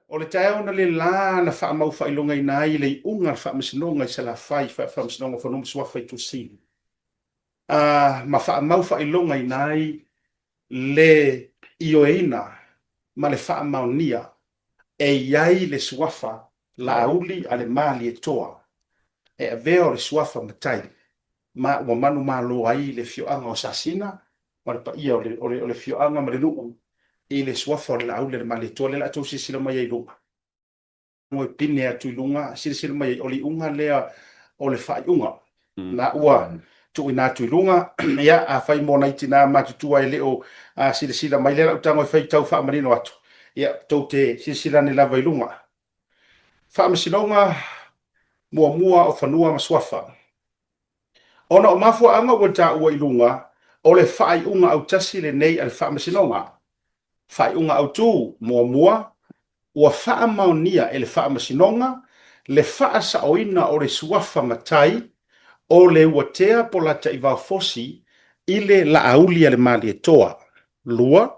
O le taeao analeila na faamau faailogaina ai le iuga a le Faamasinoga i Salafai, Faamasinoga o Fanua ma Suafa i Tuasivi, ma faamau faailogaina ai le ioeina ma le faamaonia e i ai le suafa Laauli a le Malietoa e avea o le suafa matai, ma ua manumalo ai le afioaga o Sasina ma le paia o le afioaga ma le nuu i le suafa o le Laauli a le Malietoa. Lea o le a outou silasila mai ai i luga, e pine atu i luga, silasila mai ai, o le iuga lea o le faaiuga na ua tuuina atu i luga. Ia, afai mo nai tina matutua e le o silasila mai, lea o le a ou tago e faitau faamanino atu, ia tou te silasila ane lava i luga. Faamasinoga muamua o Fanua ma Suafa. Ona o mafuaaga ua taua i luga, o le faaiuga autasi lenei a le Faamasinoga. Faaiuga autu muamua, ua faamaonia e le Faamasinoga le faasaoina o le suafa matai o Leuatea Polataivao Fosi i le Laauli a le Malietoa. 2,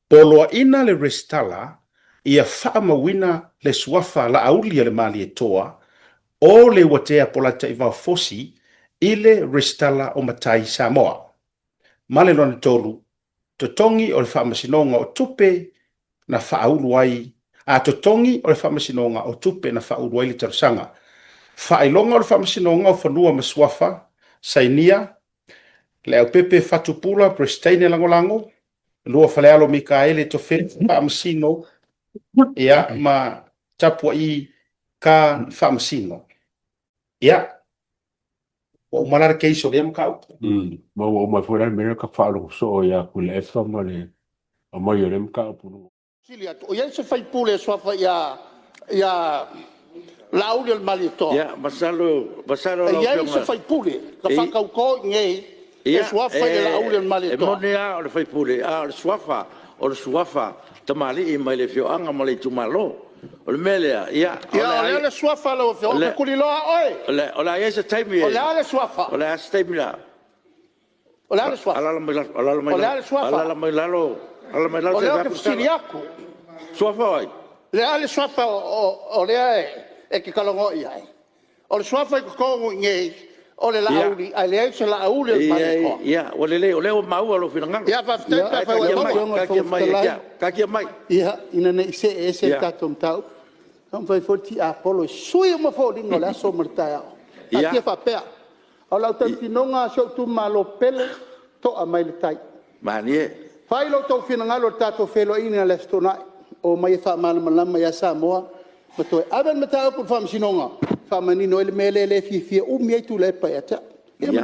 poloaiina le resitala ia faamauina le suafa Laauli a le Malietoa o Leuatea Polataivao Fosi i le resitala o matai Samoa. Ma le lona 3, totogi o le Faamasinoga o tupe na faaulu ai a totogi o le Faamasinoga o tupe na faaulu ai le talosaga. Faailoga o le Faamasinoga o Fanua ma Suafa, sainia Leaupepe Fatupula Peresetene Lagolago, Lua Falealo Mikaele Tofe Faamasino, ia ma Tapuai Ka Faamasino. Ia, ua uma la le case o lea mataupu. Ma ua uma ai foi la le mea lea ta faalogo soo ia Tuilaepa ma le aumai o lea mataupu. Fesili atu, o i ai se sui usufono e suafa ia Laauli ma le Malietoa? Ia, masalo E lau i ai Afioga se sui usufono na faatauto i inei e suafa i le Laauli ma le E Malietoa? moni lava o le sui usufono, a o le suafa, o le suafa tamalii mai le afioaga ma le itumalo. O le mea lea, ia, o Ia, le o a le a le suafa o lau Afioga? Ou te tuliloa oe. O le a i ai se taimi O le a le suafa? O le a se taimi o le a… O le a le suafa? Alaala mai lalo, alaala mai O le a le suafa? alaala mai lalo, alaala mai lalo O se i lea fai ou te atu le fesili tala. atu. Suafa o ai? O le a le suafa o lea e te talanoa i ai? O le suafa i totonu i inei o le Laauli, ae leai se Laauli o le Malietoa. Ia, ua lelei o lea ua maua lou finagalo. Ia faafetai pe afai ua e Taatia maua. mai, Lau Afioga i le taatia Fofoga mai ia te Fetalai, au, taatia mai. ia, ina ne i see ese le tatou mataupu, taumafai foi le tiapolo e sui uma foliga o le aso ma le taeao. Taatia faapea. A o lau tautinoga si ou itumalo pele, to'a mai le tai. Malie. Fai lo outou finagalo i le tatou feiloaiga i le Aso Toonai, omai e faamalamalama ia Samoa ma toe ave le mataupu i le Faamasinoga e faamanino ai le mea lea e fiafia umi ai Tuilaepa ia te au. Ia manuia.